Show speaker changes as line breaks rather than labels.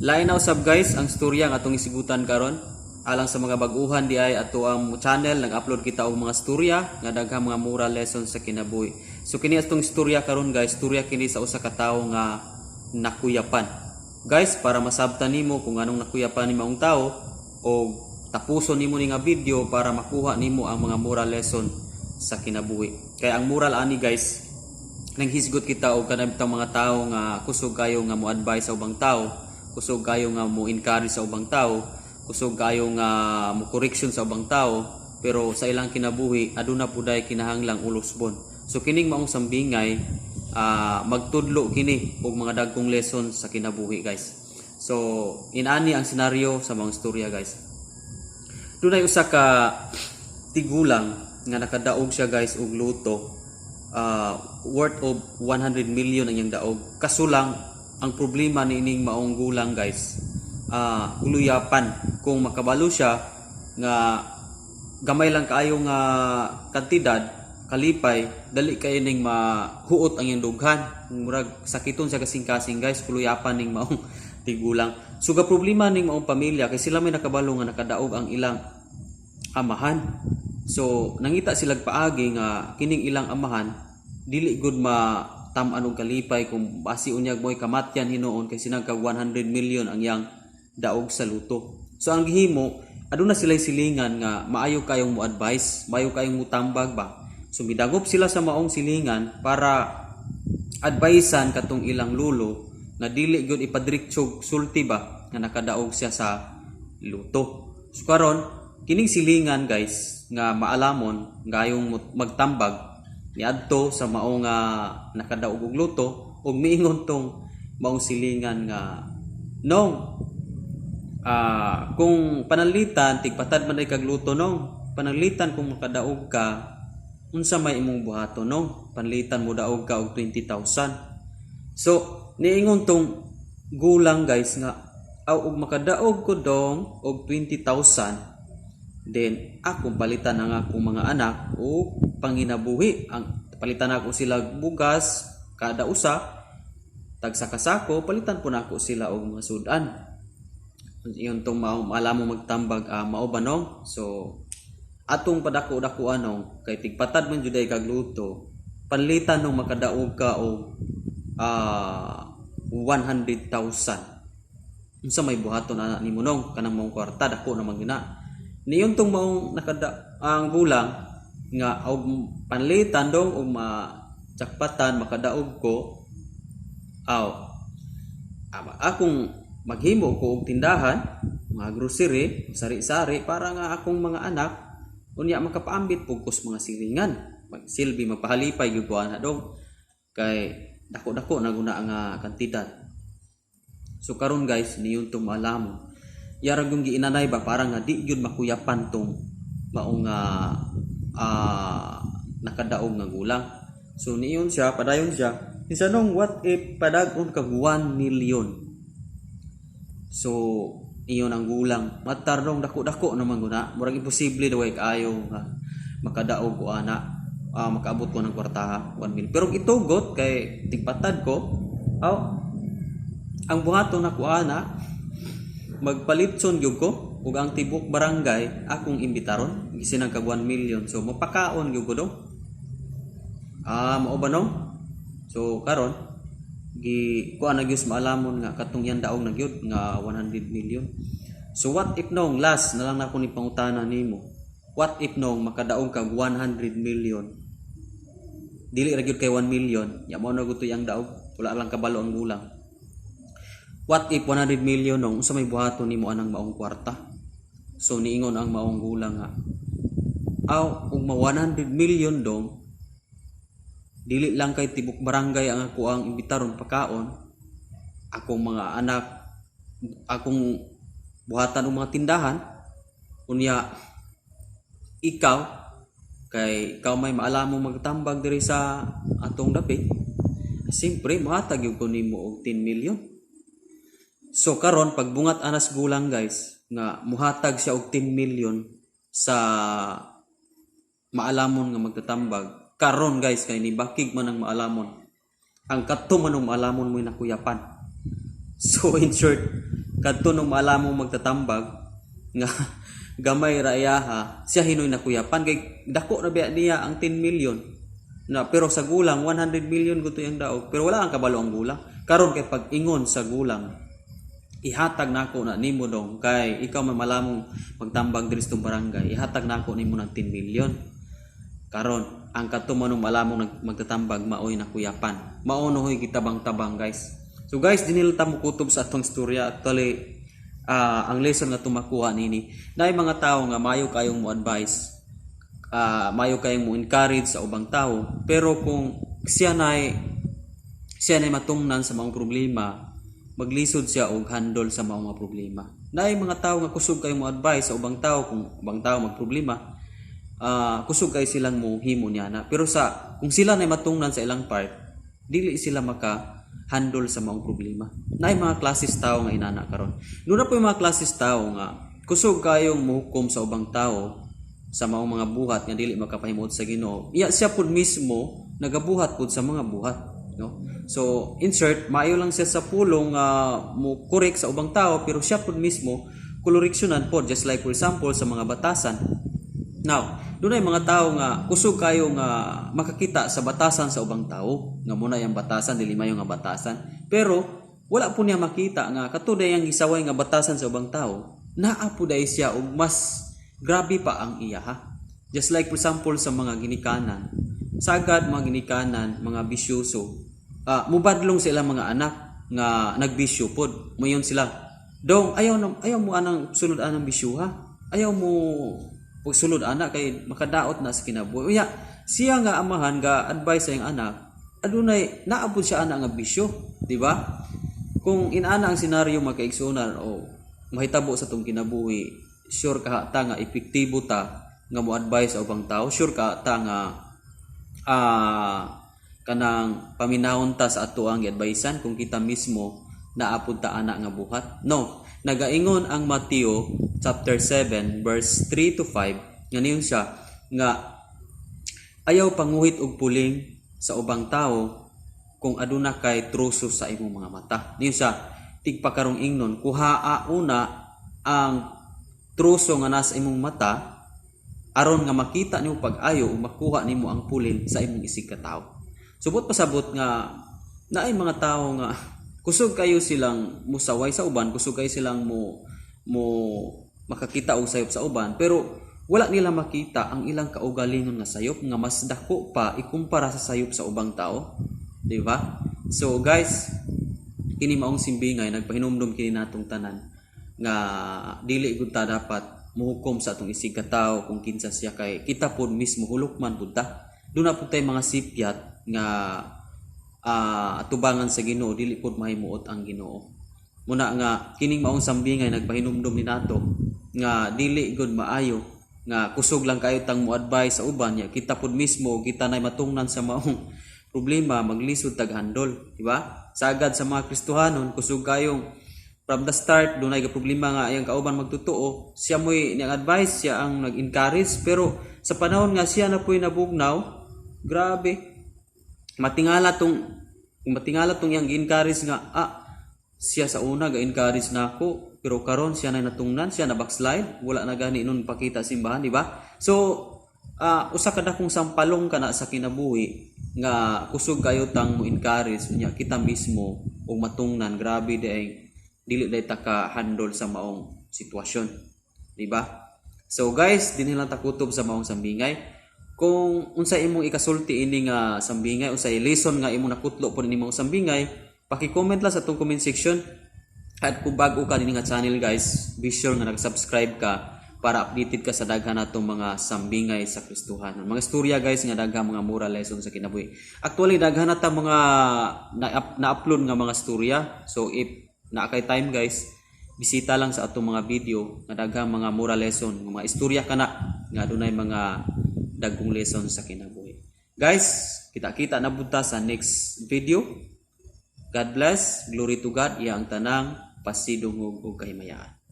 Lain na usab, guys, ang storya nga atong isigutan karon. Alang sa mga baguhan di ay ato ang channel, nag-upload kita og mga storya nga daghang mga moral lessons sa kinabuhi. So kini atong istorya karon, guys, storya kini sa usa ka tawo nga nakuyapan. Guys, para masabtan nimo kung anong nakuyapan ni maong tawo o tapuson nimo ni nga video para makuha nimo ang mga moral lesson sa kinabuhi. Kaya ang moral ani, guys, nanghisgot kita og kanang mga tao nga kusog kayo nga mo advise sa ubang tao, kusog kayo nga mo encourage sa ubang tao, kusog kayo nga mo correction sa ubang tao, pero sa ilang kinabuhi aduna puday kinahanglang ulusbon. So kining maong sambingay, magtudlo kini og mga dagkong lesson sa kinabuhi, guys. So inani ang senaryo sa mga istorya, guys. Dunay usa ka tigulang nga nakadaog siya, guys, og lotto, worth of 100 million ang iyang daog. Kaso lang, ang problema ni ining maong gulang, guys, uluyapan kung makabalo siya nga gamay lang kaayo nga kantidad kalipay, dali kayo ning mahuot ang iyang dughan. Murag sakiton sa kasing-kasing, guys, kuluyapan ning maong tigulang. So ga problema ning maong pamilya kay sila may nakabalo nga nakadaog ang ilang amahan. So nangita sila paagi nga kining ilang amahan dili gud ma tam-an og kalipay kung basi unyag mo'y kamatyan hinuon kay sinagkag 100 million ang iyang daog sa lotto. So ang gihimo, aduna sila silingan nga maayo kayong mo advice, maayo kayong mutambag ba. So midagop sila sa maong silingan para advisean katong ilang lulo nga dili gyud ipadritsog sulti ba nga nakadaog siya sa lotto. So karon, kining silingan, guys, nga maalamon gayong magtambag niadto sa mao nga nakadaog og lotto ug miingon tong maong silingan nga, "Nong, kung pananglitan tigpatad man ay kag lotto, nong, pananglitan kung makadaog ka, unsa may imong buhaton, nong? Pananglitan mo daog ka og 20,000." So niingon tong gulang, guys, nga, "Aw, og makadaog ko dong og 20,000, then akong palitan ang akong mga anak o panginabuhi. Ang palitan ako sila bugas kada usa, tag saka-sako, palitan po nako sila og mga sudan." Iyon tong mao alam mo magtambag, "Mao ba, nong? So atong padako-dako anong kay tigpatad man juday kag lotto. Panlitan nung makadaog ka og 100,000, unsa may buhaton ana nimo nong kanang maong kwarta? Dako naman gina." Niyon tong maong nakada ang gulang nga, "Og panlitan dong og majakpatan makadaog ko, aw akong maghimo ko og tindahan, mga grocery, sari-sari, para nga akong mga anak unya makapaambit pug kus mga silingan. Magsilbi magpahalipay gyud ko ana dong kay dako-dako na guna nga kantidad." So karon, guys, niyon tong maalamon, yarag yung giinanay ba para nga di gyud makuyapan tong maong nga nakadaog nga gulang. So niyon siya, padayon siya. Kinsa nong, what if padag-on kag 1 million? So iyon ang gulang, "Matar dong, dako-dako naman guna. Murag imposible daw kaayo nga makadaog ko ana, makaabot ko ng kwartaha 1 million. Pero itugot kay tigpatad ko, aw, ang buhaton nako ana, magpalitson gyud ko ug ang tibok barangay akong imbitaron gisinag kag 1 million. So mapakaon gyud ko dong." "Ah, mao ba no?" So karon gi kuan na gyud maalamon nga katong iyang daog na gyud nga 100 million. "So what if nong, last na lang nako ni pangutana nimo. What if nong makadaog kag 100 million? Dili ra gyud kay 1 million." Ya mao na gud to iyang daog. Wala lang kabalo ang gulang. "What if 100 million nong, unsa may buhaton nimo anang maong kwarta?" So niingon ang maong gulang nga, "Aw, ug ma 100 million dong, dili lang kay tibok barangay ang ako ang imbitaron pakaon. Akong mga anak akong buhatan og mga tindahan. Unya ikaw kay ikaw may maalam mo magtambag diri sa atong dapit, siyempre mohatag gyud ko nimo og 10 million." So karon pagbungat anas gulang, guys, nga muhatag siya og 10 million sa maalamon nga magtatambag. Karon, guys, kay nibakig man ang maalamon. Ang kadto man og maalamon mo'y nakuyapan. So in short, Kadto nung maalamong magtatambag nga gamay ra iyaha, siya hinoy nakuyapan kay dako na biya niya ang 10 million. Na pero sa gulang 100 million guto yung daog, pero wala ang kabalo ang gulang. Karon kay pag-ingon sa gulang, "Ihatag nako na nimo dong kay ikaw may malamong magtambag diri sa barangay, ihatag nako nimo ng 10 million." Karon ang kadto manong malamong magtatambag maoy nakuyapan. Mao no hoy gitabang-tabang, guys. So guys, dinil ta mo kutob sa atong istorya. Actually, ang lesson nga tumakuha nini, naay mga tao nga mayo kayong mo advice, mayo kayong mo encourage sa ubang tao, pero kung siya nay matungnan sa mga problema, maglisod siya og handle sa mga problema. Naay mga tao nga kusog kayo mo advice sa ubang tao. Kung ubang tao magproblema, kusog kay silang mo himo niya na. Pero sa kung sila nay matungnan sa ilang part, dili sila maka handle sa mga problema. Naay mga klases tao nga inana karon. Duna po yung mga klases tao nga kusog kayong muhukom sa ubang tao sa maong mga buhat nga dili makapahimuot sa Ginoo. Iya siya pud mismo nagabuhat pud sa mga buhat, no? So, insert, maayo lang siya sa pulong nga mo correct sa ubang tao, pero siya pud mismo koreksyonan pod, just like for example sa mga batasan. Now, dunay mga tao nga kusog kayo nga makakita sa batasan sa ubang tao, nga muna yung batasan, dili mayo nga batasan. Pero wala po niya makita nga kato ang gisaway nga batasan sa ubang tao, naa po day siya og mas grabe pa ang iya ha. Just like for example sa mga ginikanan, sagad mga ginikanan, mga bisyoso, mubadlong sa ilang mga anak nga nagbisyo pod. Moingon sila, "Dong, ayaw na, ayaw mo anang sulod anang bisyo ha. Ayaw mo pagsulod ana kay makadaot na sa kinabuhi." Uya, siya nga amahan ga advice sa iyang anak, adunay naabot siya ana nga bisyo, di ba? Kung inana ang senaryo, mga kaigsuonan, o mahitabo sa tong kinabuhi, sure ka ta nga epektibo ta nga mo advise sa ubang tao? Sure ka ta nga kanang paminahon ta sa ato ang giadvisean kung kita mismo naapod ta ana nga buhat? No, nagaingon ang Mateo chapter 7 verse 3 to 5 nga niyon siya nga ayaw panguhit og puling sa ubang tao kung aduna kay troso sa imong mga mata. Niyon siya, tigpakarong ingnon, kuhaa una ang troso nga nasa imong mata aron nga makita nimo pag-ayo ug makuha nimo ang pulin sa imong isig katawo. Subot pasabot nga naay mga tawo nga kusog kayo silang musaway sa uban, kusog kayo silang mo mo makakita og sayop sa uban, pero wala nila makita ang ilang kaugalingon nga sayop nga mas dako pa ikumpara sa sayop sa ubang tao, di ba? So guys, kini maong simbingay nagpahinumdum kini natong tanan nga dili gud ta dapat muhukom sa atong isig katawo kung kinsa siya kay kita pod mismo hulok man pud ta. Duna pud tay mga sipyat nga atubangan sa Ginoo, dili pud mahimuot ang Ginoo. Muna nga kining maong sambingay nagpahinumdum ni nato nga dili gud maayo nga kusog lang kayo tang mo advise sa uban ya kita pud mismo, kita nay matungnan sa maong problema, maglisod tag handle, di ba? Sagad sa mga Kristohanon, kusog kayong from the start dunay ga problema nga iyang kauban magtotoo, siya mo'y niyang advice, siya ang nag-encourage, pero sa panahon nga siya na po'y nabugnaw, grabe, matingala tong iyang gi-encourage nga siya sa una ga-encourage na ako, pero karon siya na natungnan, siya na backslide, wala na gani nun pakita simbahan, di ba? So usa ka dakong sampalong kana sa kinabuhi nga kusog kayo tang mo encourage unya kita mismo og matungnan, grabe day, dili day ta ka handle sa maong sitwasyon, di ba? So guys, dinhi lang ta kutob sa maong sambingay. Kung unsa imong ikasulti ini nga sambingay, unsay lesson nga imong nakutlo po ini maong sambingay, paki-comment lang sa atong comment section. At kung bago ka dinhi nga channel, guys, be sure nga nag-subscribe ka para updated ka sa daghan natong mga sambingay sa Kristohanon. Mga istorya, guys, nga daghang mga moral lesson sa kinabuhi. Actually, daghan na ta mga na-upload nga mga istorya. So if naa kay time, guys, bisita lang sa atong mga video nga daghang mga moral lesson, mga istorya kana nga adunay mga dagkong lesson sa kinabuhi. Guys, kita-kita na pud ta sa next video. God bless, glory to God, iya ang tanang pasidungog ug kahimayaan.